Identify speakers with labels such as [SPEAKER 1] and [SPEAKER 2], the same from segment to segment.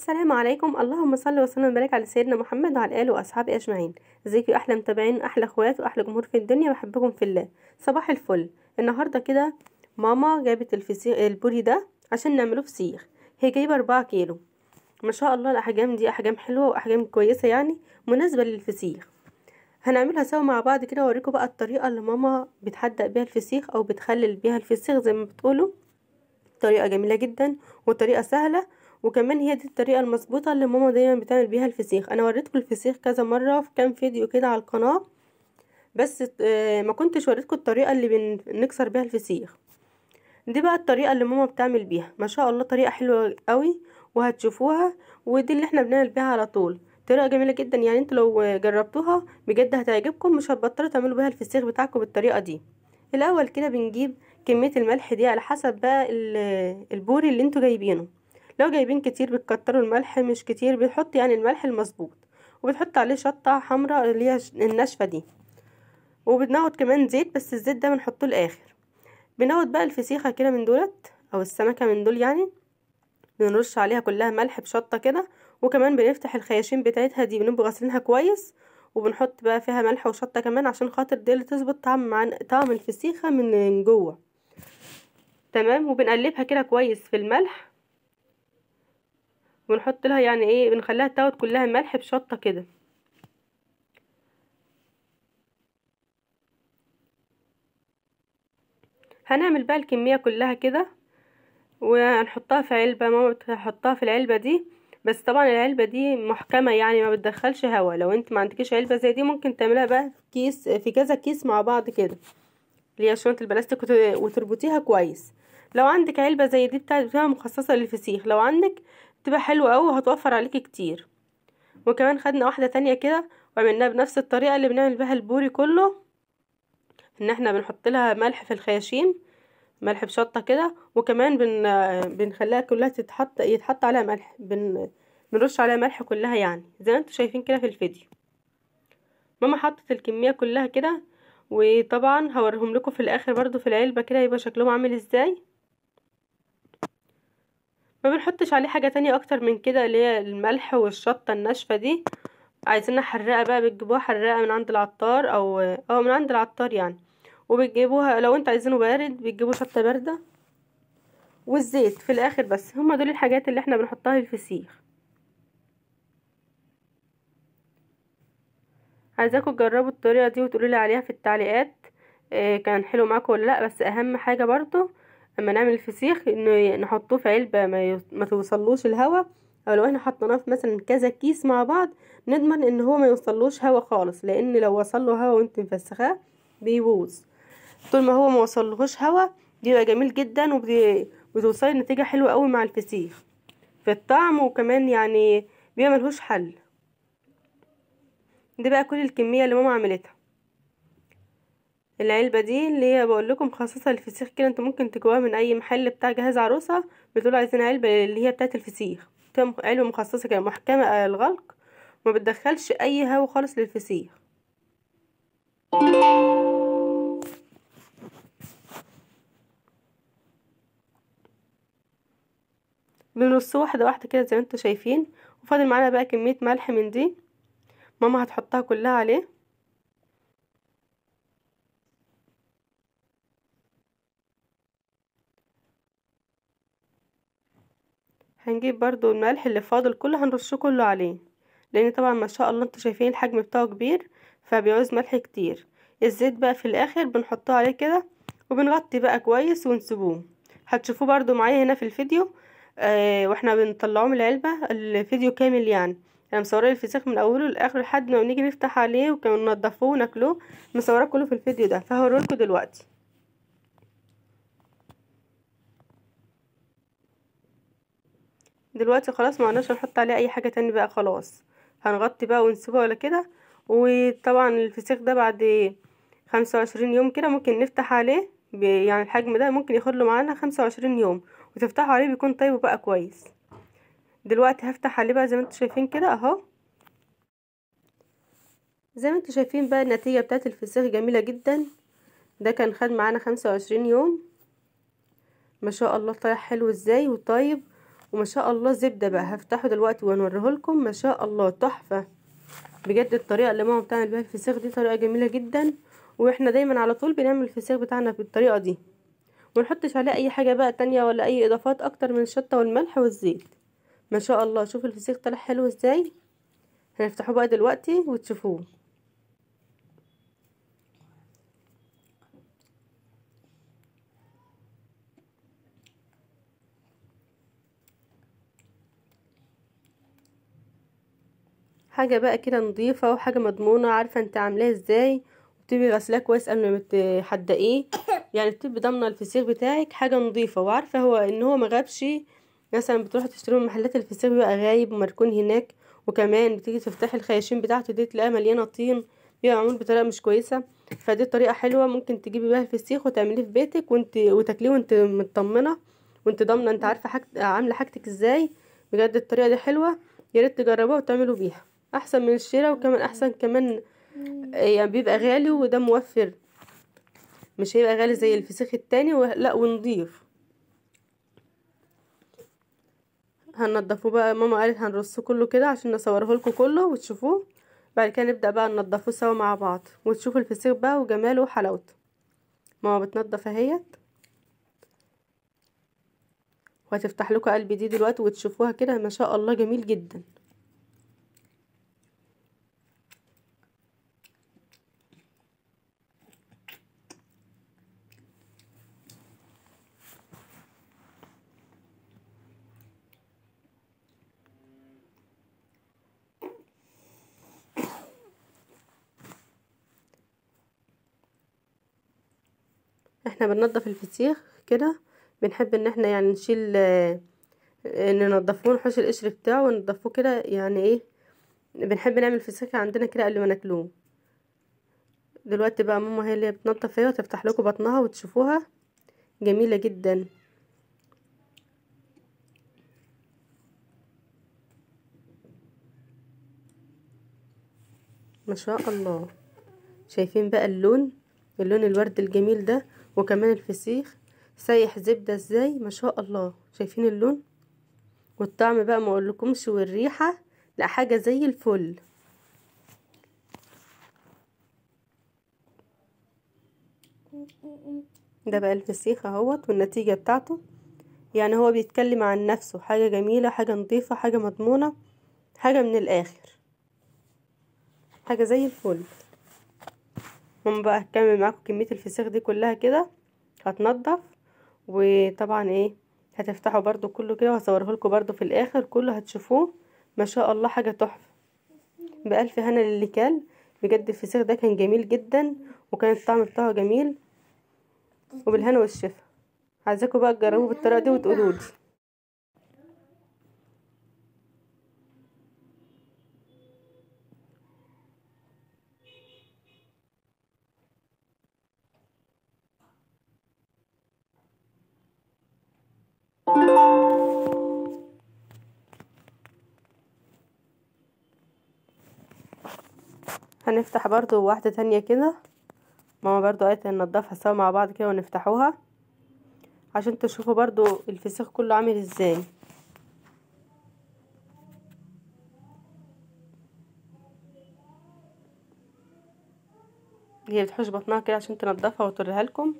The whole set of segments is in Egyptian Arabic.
[SPEAKER 1] السلام عليكم. اللهم صل وسلم وبارك على سيدنا محمد وعلى اله واصحابه اجمعين. ازيكم يا احلى متابعين، احلى اخوات واحلى جمهور في الدنيا، بحبكم في الله. صباح الفل. النهارده كده ماما جابت الفسيخ البوري ده عشان نعمله فسيخ. هي جايبه 4 كيلو، ما شاء الله. الاحجام دي احجام حلوة واحجام كويسة، يعني مناسبة للفسيخ. هنعملها سوا مع بعض كده، واوريكم بقى الطريقة اللي ماما بتحدق بيها الفسيخ او بتخلل بيها الفسيخ زي ما بتقولوا. طريقه جميلة جدا وطريقه سهلة، وكمان هي دي الطريقة المظبوطه اللي ماما دايما بتعمل بيها الفسيخ. انا وريتكم الفسيخ كذا مرة في كام فيديو كده على القناة، بس ما كنتش وريتكم الطريقة اللي بنكسر بيها الفسيخ. دي بقى الطريقة اللي ماما بتعمل بيها، ما شاء الله طريقه حلوة قوي وهتشوفوها، ودي اللي احنا بنعمل بيها على طول. طريقه جميلة جدا، يعني انتوا لو جربتوها بجد هتعجبكم، مش هتبطلوا تعملوا بيها الفسيخ بتاعكم بالطريقة دي. الاول كده بنجيب كمية الملح دي على حسب بقى البوري اللي انتوا جايبينه. لو جايبين كتير بتكتروا الملح، مش كتير بتحط يعني الملح المظبوط، وبتحط عليه شطه حمراء اللي هي الناشفه دي، وبناخد كمان زيت، بس الزيت ده بنحطه الاخر. بناخد بقى الفسيخه كده من دولت او السمكة من دول، يعني بنرش عليها كلها ملح بشطه كده، وكمان بنفتح الخياشيم بتاعتها دي، بنبقى غاسلينها كويس، وبنحط بقى فيها ملح وشطه كمان عشان خاطر دي اللي تظبط طعم مع طعم الفسيخه من جوه. تمام. وبنقلبها كده كويس في الملح، ونحط لها يعني ايه، بنخليها تاخد كلها ملح بشطه كده. هنعمل بقى الكمية كلها كده وهنحطها في علبة. ماما بتحطها في العلبة دي، بس طبعا العلبة دي محكمة يعني ما بتدخلش هوا. لو انت ما عندكيش علبة زي دي ممكن تعملها بقى في كيس، في كذا كيس مع بعض كده، اللي هي شنطه البلاستيك، وتربطيها كويس. لو عندك علبة زي دي بتاعتها مخصصة للفسيخ، لو عندك تبقى حلوة قوي وهتوفر عليكي كتير. وكمان خدنا واحدة تانية كده وعملناها بنفس الطريقة اللي بنعمل بها البوري كله، ان احنا بنحط لها ملح في الخياشيم، ملح بشطه كده، وكمان بنخليها كلها يتحط عليها ملح، بنرش عليها ملح كلها، يعني زي ما انتم شايفين كده في الفيديو. ماما حطت الكمية كلها كده، وطبعا هوريهم لكم في الاخر برضو في العلبة كده يبقى شكلهم عامل ازاي. ما بنحطش عليه حاجة تانية اكتر من كده، اللي هي الملح والشطه الناشفه دي. عايزينها حراقه بقى بتجيبوها حراقه من عند العطار، او من عند العطار يعني، وبتجيبوها لو انت عايزينه بارد بتجيبوا شطه باردة، والزيت في الاخر. بس هما دول الحاجات اللي احنا بنحطها للفسيخ. عايزاكم تجربوا الطريقة دي وتقولوا لي عليها في التعليقات، كان حلو معاكم ولا لا. بس اهم حاجة برضو اما نعمل الفسيخ انه نحطوه في علبة ما توصلوش الهوا، او لو احنا حطيناه في مثلا كذا كيس مع بعض نضمن ان هو ما يوصلوش هوا خالص، لان لو وصل له هوا وانت مفسخاه بيبوظ. طول ما هو ما وصلهوش هوا بيبقى جميل جدا، وبتوصلي نتيجة حلوة قوي مع الفسيخ في الطعم، وكمان يعني بيبقى ملهوش حل. دي بقى كل الكمية اللي ماما عملتها. العلبة دي اللي هي بقول لكم مخصصة للفسيخ كده، انتوا ممكن تجيبوها من اي محل بتاع جهاز عروسه، بتقولوا عايزين علبة اللي هي بتاعه الفسيخ، علبة مخصصة كده محكمة الغلق، ما بتدخلش اي هوا خالص للفسيخ. بنرصه واحدة واحدة كده زي ما انتوا شايفين. وفاضل معانا بقى كمية ملح من دي، ماما هتحطها كلها عليه. هنجيب برضو الملح اللي فاضل كله هنرشه كله عليه، لان طبعا ما شاء الله انتوا شايفين الحجم بتاعه كبير فبيعوز ملح كتير. الزيت بقى في الاخر بنحطه عليه كده، وبنغطي بقى كويس ونسيبوه. هتشوفوه برضو معايا هنا في الفيديو واحنا بنطلعوه من العلبة، الفيديو كامل يعني. انا مصوره الفسيخ من اوله لاخره لحد ما بنيجي نفتح عليه وكمان ننضفوه وناكلوه، مصوراه كله في الفيديو ده، فهوريهولكوا دلوقتي. دلوقتي خلاص ما عدناش نحط عليه اي حاجة تاني بقى، خلاص هنغطي بقى ونسيبه ولا كده. وطبعا الفسيخ ده بعد 25 يوم كده ممكن نفتح عليه، يعني الحجم ده ممكن ياخد له معانا 25 يوم، وتفتحوا عليه بيكون طيب وبقى كويس. دلوقتي هفتح عليه بقى زي ما انتوا شايفين كده اهو. زي ما انتوا شايفين بقى النتيجة بتاعت الفسيخ جميلة جدا. ده كان خد معانا 25 يوم، ما شاء الله طالع حلو ازاي وطيب، وما شاء الله زبدة بقى. هفتحه دلوقتي وانوريه لكم، ما شاء الله تحفة بجد. الطريقة اللي ماما بتعمل بيها الفسيخ دي طريقه جميلة جدا، واحنا دايما على طول بنعمل الفسيخ بتاعنا بالطريقة دي، ونحطش عليه اي حاجة بقى تانية ولا اي اضافات اكتر من الشطه والملح والزيت. ما شاء الله شوفوا الفسيخ طلع حلو ازاي. هنفتحه بقى دلوقتي وتشوفوه. حاجة بقى كده نظيفة وحاجه مضمونه، عارفه انت عاملاه ازاي، وبتبقي غسلاه كويس قبل ما تحدقيه، يعني بتبقي ضامنه الفسيخ بتاعك حاجة نظيفة، وعارفه هو ان هو ما غابش. مثلا بتروحي تشتري من محلات الفسيخ بيبقى غايب ومركون هناك، وكمان بتيجي تفتحي الخياشيم بتاعته دي تلاقيها مليانة طين، بيبقى معمول بطريقة مش كويسة. فدي طريقه حلوة ممكن تجيبي بيها الفسيخ وتعمليه في بيتك وانت وتاكليه وانت مطمنه وانت ضامنه، انت عارفه عامله حاجتك ازاي. بجد الطريقة دي حلوة، يا ريت تجربوها وتعملوا بيها، احسن من الشراء، وكمان احسن كمان يعني بيبقى غالي وده موفر، مش هيبقى غالي زي الفسيخ التاني لا، ونضيف. هننضفه بقى، ماما قالت هنرصه كله كده عشان نصوره لكم كله وتشوفوه، بعد كده نبدأ بقى ننضفه سوا مع بعض وتشوفوا الفسيخ بقى وجماله وحلاوته. ماما بتنضف اهيت، وهتفتح لكم قلب دي دلوقتي وتشوفوها كده، ما شاء الله جميل جدا. احنا بننضف الفسيخ كده، بنحب ان احنا يعني نشيل ننضفه ونحوش القشر بتاعه وننضفه كده، يعني ايه بنحب نعمل فسيخ عندنا كده قبل ما ناكلوه. دلوقتي بقى ماما هي اللي بتنضف اهي، وتفتح لكم بطنها وتشوفوها جميلة جدا. ما شاء الله شايفين بقى اللون، اللون الورد الجميل ده، وكمان الفسيخ سايح زبدة ازاي، ما شاء الله. شايفين اللون والطعم بقى ما اقولكمش، والريحة لا حاجة زي الفل. ده بقى الفسيخ اهوت والنتيجة بتاعته، يعني هو بيتكلم عن نفسه، حاجة جميلة، حاجة نظيفة، حاجة مضمونة، حاجة من الاخر، حاجة زي الفل. ماما بقى هتكمل معاكم كمية الفسيخ دي كلها كده، هتنضف، وطبعا ايه هتفتحوا برضو كله كده، وهصوره لكم برضو في الاخر كله هتشوفوه. ما شاء الله حاجة تحفة، بألف هنا للي كل. بجد الفسيخ ده كان جميل جدا، وكان الطعم بتاعه جميل، وبالهنا والشفا. عايزاكم بقى تجربوه بالطريقة دي وتقولوا لي. هنفتح برضو واحدة تانية كده، ماما برضو قالت ننضفها سوا مع بعض كده ونفتحوها عشان تشوفوا برضو الفسيخ كله عامل ازاي. هي بتحوش بطنها كده عشان تنضفها وتوريها لكم.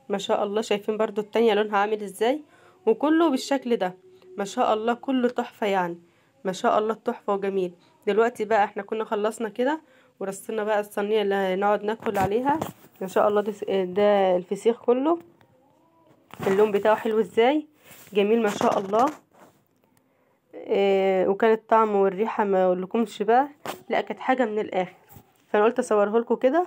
[SPEAKER 1] ما شاء الله شايفين برضو التانية لونها عامل ازاي، وكله بالشكل ده ما شاء الله كله تحفة، يعني ما شاء الله تحفة وجميل. دلوقتي بقى احنا كنا خلصنا كده ورصينا بقى الصينية اللي هنقعد ناكل عليها. ما شاء الله ده الفسيخ كله اللون بتاعه حلو ازاي، جميل ما شاء الله. وكان الطعم والريحة ما اقولكمش بقى، لا كانت حاجة من الاخر. فانا قلت اصوره لكم كده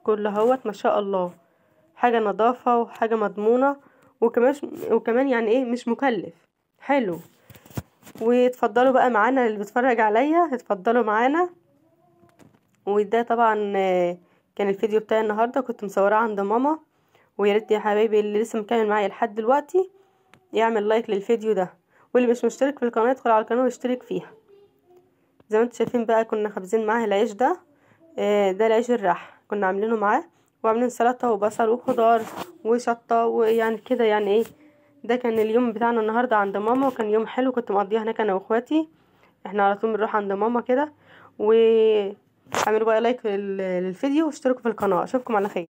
[SPEAKER 1] كله اهوت ما شاء الله، حاجة نظافة وحاجة مضمونة، وكمان يعني ايه مش مكلف، حلو. واتفضلوا بقى معانا اللي بيتفرج عليا، اتفضلوا معانا. وده طبعا كان الفيديو بتاعي النهارده، كنت مصوراه عند ماما. ويا ريت يا حبايبي اللي لسه مكمل معايا لحد دلوقتي يعمل لايك للفيديو ده، واللي مش مشترك في القناة يدخل على القناة ويشترك فيها. زي ما انتم شايفين بقى كنا خابزين معاه العيش ده، ده العيش الرح كنا عاملينه معاه، وعاملين سلطة وبصل وخضار وشطه ويعني كده يعني ايه ده كان اليوم بتاعنا النهارده عند ماما، وكان يوم حلو كنت مقضية هناك انا واخواتي. احنا على طول بنروح عند ماما كده. واعملوا بقى like للفيديو واشتركوا في القناة. اشوفكم على خير.